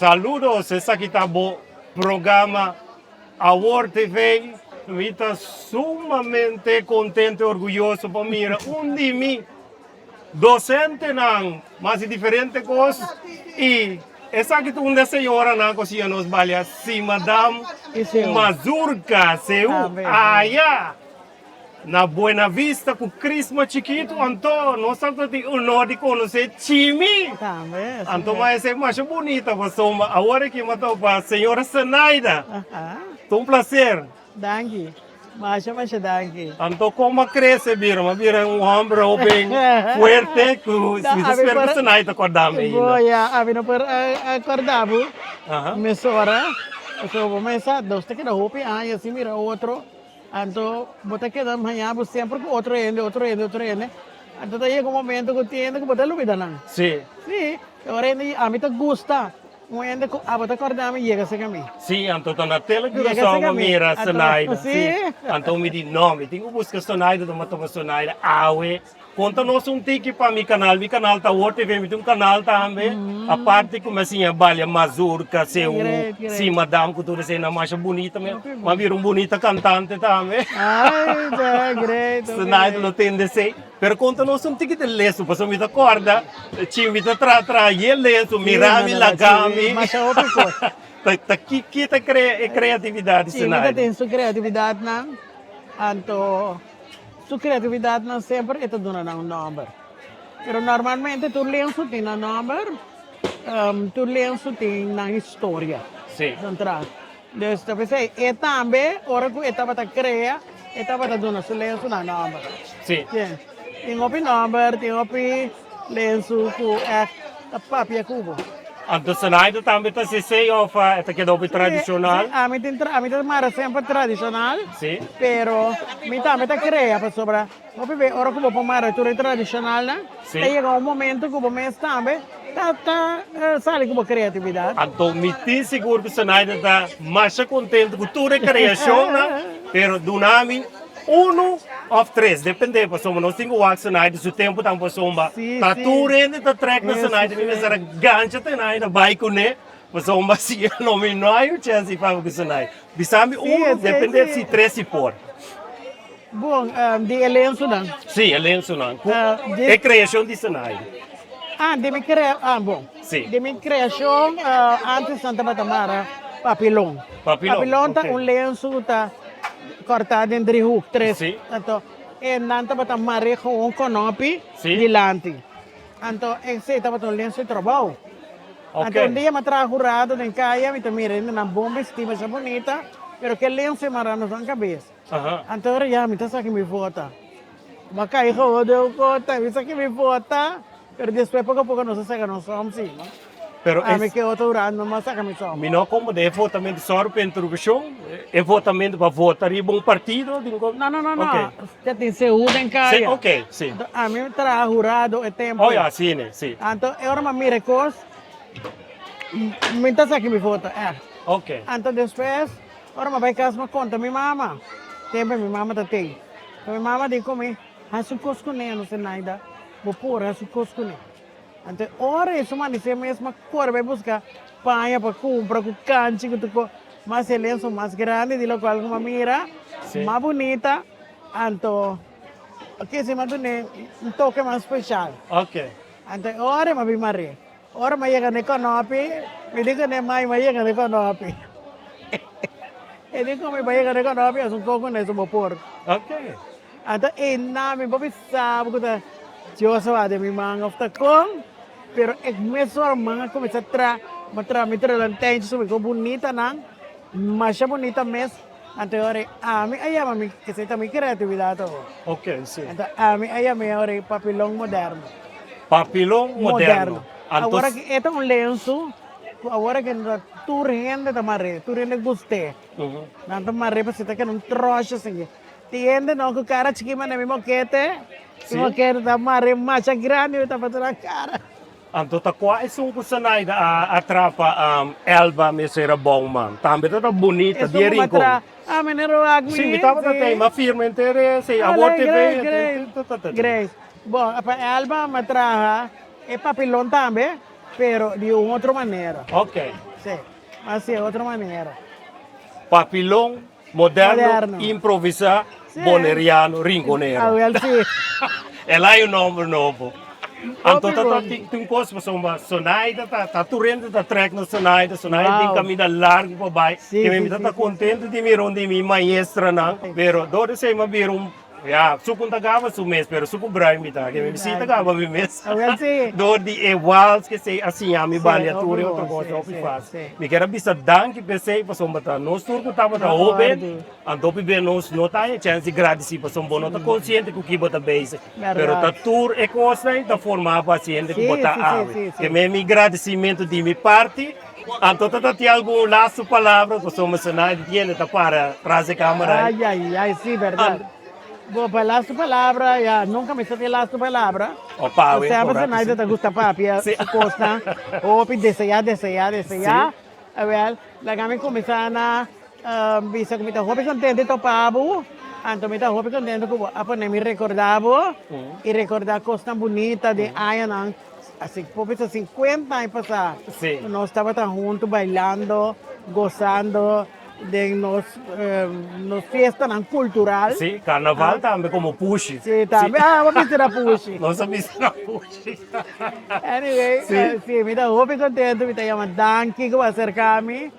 Saludos, esaki ta bo programa Awor TV. Mi ta sumamente contento y orguyoso pa mira un di mi docentenan mas di diferente cos y esaki ta un di e señoranan cu siña nos balia si Madam Mazurka Seú aya. Na Buena Vista ku Christmas chikitu anto nos tabata tin honor di konosé Chimi. Tambe, así Anto es. ma esei masha bunita pasobra awor aki mi a topa señora Zenaida. Aha. Ta un placer. Danki. Masha masha danki. Anto kon mi a krese bira? Mi a bira un hòmber hoben fuerte ku No, mi ta ami spera ku por Zenaida ta kòrda mi ainda. Bo ya, ami no por a kòrda bo Aha. mesora pasobra bo mesa nos ta keda hopi aña sin mira otro. Anto bo ta keda haña bo semper ku otro hende, otro hende, otro hende. Anto ta yega un momento ku tin hende ku bo ta lubida nan. Sí. Sí, e ora hende, ami ta gusta un hende ku abo ta kòrda mi yega serka mi. Sí, anto ta na tele Yega Curaçao serka bo mi. mira Anto, Sonaida. sí. Sí. Anto mi di, no, mi tin ku buska Sonaida, tuma tuma Sonaida awe. Konta nos un tiki pa mi kanal, mi kanal ta Awor TV, mi tin un kanal tambe, aparte ku mi a siña balia mazurka, seú, Great, great. si madam ku tur esei masha bunita, mi a bira un bunita kantante tambe. Ay, ta great, hopi Tonight lo great. tende esei. Pero konta nos un tiki di lesu, pasobra mi ta kòrda chi mi ta tra tra ye lesu, Sí, mira mi, no, no, no, laga sí, mi. masha hopi kos. Ta ta ki ki ta krea e kreatividat di Sí, mi ta Zenaida? tin su kreatividatnan, anto. Su kreatividatnan semper e ta duna nan un nòmber. Pero normalmente tur lensu tin nan nòmber, tur lensu tin nan historia. Sí. Nan tras. Dus ta p'esei e tambe ora ku e tabata krea e tabata duna su lensu nan nòmber. Sí. Tin hopi nòmber, tin hopi lensu ku ègt ta papia ku bo. Anto Zenaida tambe ta hasi esei of e ta keda hopi tradishonal? Sí, ami tin ami ta mara semper tradishonal. Sí. Pero mi tambe ta krea pasobra hopi be ora ku bo por mara tur e tradishonalnan Sí. ta yega un momento ku bo mes tambe ta ta sali ku bo kreatividat. Anto mi tin sigur ku Zenaida ta masha kontento ku tur e kreashonnan, pero duna mi Unu of tres, depende, pasobra nos tin ku wak Senaida su tempu tan pasobra Sí, ta sí. tur hende ta trek na Eso Senaida, mi sí. mester a gancha Senaida bai kuné, pasobra si no mi no hay un chèns di papia ku Senaida. Bisa mi Sí, unu, esei depende sí. si tres si por. Bon, di e lensunan. Sí, e lensunan, ku Ah, di- e kreashon di Senaida. Ah, di mi krea, ah, bon. Sí. Di mi kreashon, ah, antes nan tabata mara papilon. Papilon, Papilon ta ok. un lensu ku ta Cortá den driehoek, tres. Sí. Anto e nan tabata mar'é gewoon konopi Sí. dilanti. Anto esei tabata un lensu di trabou. Ok. Anto un dia mi a traha hurado den kaya, mi ta mira hendenan bon bistí, masha bunita, pero ke lensu e mará nos nan kabes. Aha. Anto ora ya mi ta saki mi vota. Mi a kai gewoon den un kota, mi saki mi vota. Pero despues poco a poco nos a saca nos som si no. Pero Ami es ke otro hurado no mas saca mi som. Mi no como de e votamento sorry pa interrupcion e votamento pa vota riba un partido di un No no no no Ok. Ta tin seú den Si kaya. ok si. Anto ami traha hurado e tempo. Oh ya si ne si. Anto e ora mi a mira e cos mi ta saki mi vota echt. Ok. Anto despues ora mi a bay cas mi a conta mi mama tempo mi mama ta tin. Mi mama di cu mi. Hasi kos kuné, no Zenaida, bo por hasi kos kuné. Anto e ora ei su manisé mes a kore bai buska paña pa kumpra ku kanchi ku tur kos. Mas e lenso mas grandi di lokual ku mi a mira, mas bunita, anto kese mi a dun'é un toke mas speshal. Anto e ora ei mi a bin mar'é. Ora mi a yega na e kònòpi, mi di kuné, Mai, mi a yega na e kònòpi. E di ku mi, Bo a yega na e kònòpi, es un kos kuné su bo por. Anto e na mi bo bisa bo ku ta Dios a wak den mi man of ta kon, pero e mesora man a kuminsá tra, mi a traha mi trelanteinchi su mi kon bunita nan, masha bunita mes, anto e ora ei ami a yama mi, esei ta mi kreatividat awor. Ok, si. Anto ami a yama e ora ei papilon moderno. Papilon moderno. Anto. Awor aki e ta un lensu ku awor aki tur hende ta mar'é, tur hende gust'é. Nan ta mar'é pasobra ta keda un tròshi asin. Tin hende no ku kara chikí manda mi mokete, mi mokete ta mare masha grandi mi ta pasa na kara. Anto ta kua esun ku Zenaida a atrapa Elba mester a Bouwman? Tambe ta ta bunita di e rincon. Ah mi no wak mi. Si mi tabata tei ma firma henter esei awor te ve. Great great. Bon pa Elba mi a traha e papilon tambe pero di un otro manera. Ok. Si, mas si otro manera. Papilon moderno, improvisá, boneriano, rinconero. Awel si. El hay un nomber nobo. Anto ta ta tin un kos pasobra Sonaida ta ta tur hende ta trek na Sonaida, Sonaida tin kaminda largu pa bai. Ke mi ta ta kontento di mira un di mi maestranan, pero dor di esei mi a bira un Ya, su kun ta gaba su mes, pero su ku bruin mi ta. Ke mi si ta gaba mi mes. Awel si. Door di e wals ke sei a siña mi Sí, balia tur hopi e otro bon, kos sí, hopi sí, fácil. sí. Mi kier a bisa danki p'esei pasobra ta nos tur ku tabata Na hoben, ordu. anto hopi be nos no ta haña chèns di gradisí pasobra bo no ta konsiente ku ki bo ta bezig. Pero ta Bèrdat. tur e kosnan ta forma pa hasiente ku Sí, bo ta sí, sí, awe. sí, Ke sí. men mi gradisimentu di mi parti. Anto ta ta tin algun lastu palabra pasobra mencioná di tiende ta para tras e cámara Ay, ay, ay, sí, verdad. Bo, pa lastu palabra, ya, nunca mi sa tin lastu palabra. O pawe, Semper por rato, Zenaida sí. ta gusta papia Sí. su cosnan. Hopi desea, desea, desea. Sí. Awel, laga mi cuminsa na bisa cu mi ta hopi contento di topa bo. Anto mi ta hopi contento cu bo a pone mi recorda bo y recorda cosnan bunita di añanan. Así por bisa 50 aña pasá Sí. nos tabata hunto bailando, gozando den nos nos fiestanan cultural. Sí, carnaval tambe como pushi. Sí, tambe. Ah, bo a bisa na pushi. Nos a bisa na pushi. Anyway, Sí. sí, mi ta hopi contento, mi ta yama danki cu bo a acerca mi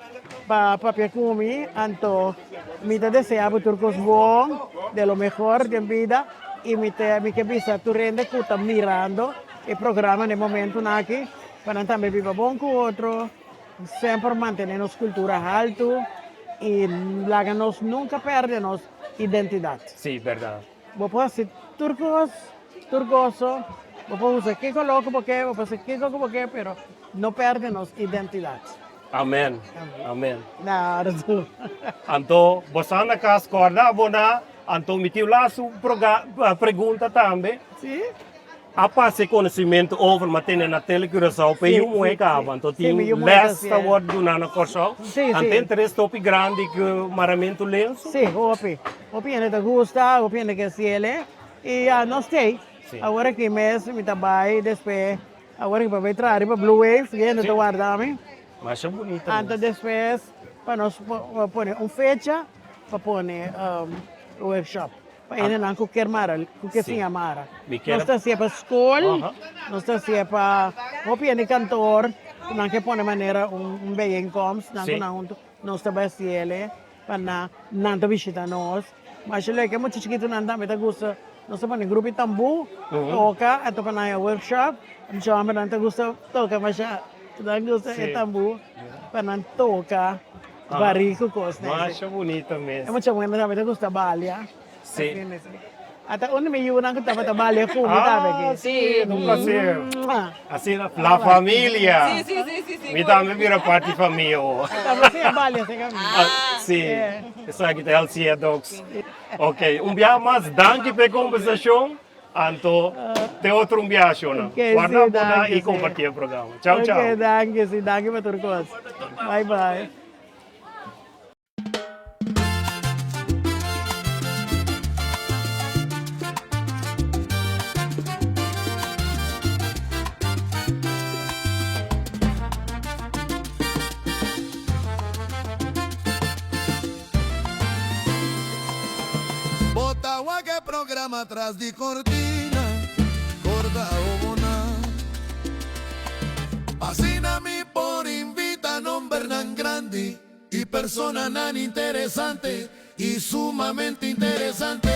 pa papia cu mi. Anto mi ta desea bo tur cos bon, de lo mehor den bida y mi ta mi ke bisa tur hende cu ta mirando E programa na e momentunan aki pa nan tambe biba bon ku otro, semper mantené nos kultura haltu i laga nos nunka pèrdè nos identidat. Sí, bèrdat. Bo por hasi tur kos, tur goso, bo por usa ki koló ku bo ke, bo por hasi kiko ku bo ke, pero no pèrdè nos identidat. Amen, amen. Nardo. Anto bo sa na kas kòrda bo na, anto mi tin un lastu pregunta tambe. Sí. A pasa e conocimento over ma tene na Tele Curaçao pa e yu muhe caba. Anto tin les ta word duna na Corsou. Anto interes ta hopi grandi cu maramento lenso. Si, hopi. Hopi hende ta gusta, hopi hende ke hasiele. Y ya nos t'ey. Awor aki mes mi ta bay despues, awor aki pa bay traha riba Blue Wave, y hende ta warda mi. Masha bunita mes. Anto despues pa nos pone un fecha pa pone workshop. Pa hendenan ku kier mara, ku kier siña mara. Nos ta hasié pa skol, nos ta hasié pa hopi hende kantor ku nan ke pone manera un bijeenkomst, nan ku nan huntu, nos ta bai hasiel pa nan, nan ta bishita nos. Masha lek e mucha chikitunan tambe ta gusta, nos ta pone grupo di tambú toka, anto pa nan haña workshop, mucha hombernan ta gusta toka masha, nan gusta e tambú pa nan toka. Barí ku kos nese. Masha bunita mes. E mucha muhé tambe ta gusta balia. Sí. Ata un di mi yunan ku tabata balia ku mi tambe aki. Ah, sí, un placer. Asina, la familia. Sí, sí, sí, sí, sí. Mi tambe bira parti famia awor. Tambe siña balia serka mi. Ah, sí. Esaki ta LCA Dogs. Ok, un biaha mas danki pa e kombersashon. Anto te otro un biaha shona. Guarda bo na y comparti e programa. Chao chao. Ok danki si danki pa tur cos. Bye bye. Bo ta wak e programa tras di cortina, corda obo nan. Asina mi por invita nombernan grandi y personanan interesante y sumamente interesante.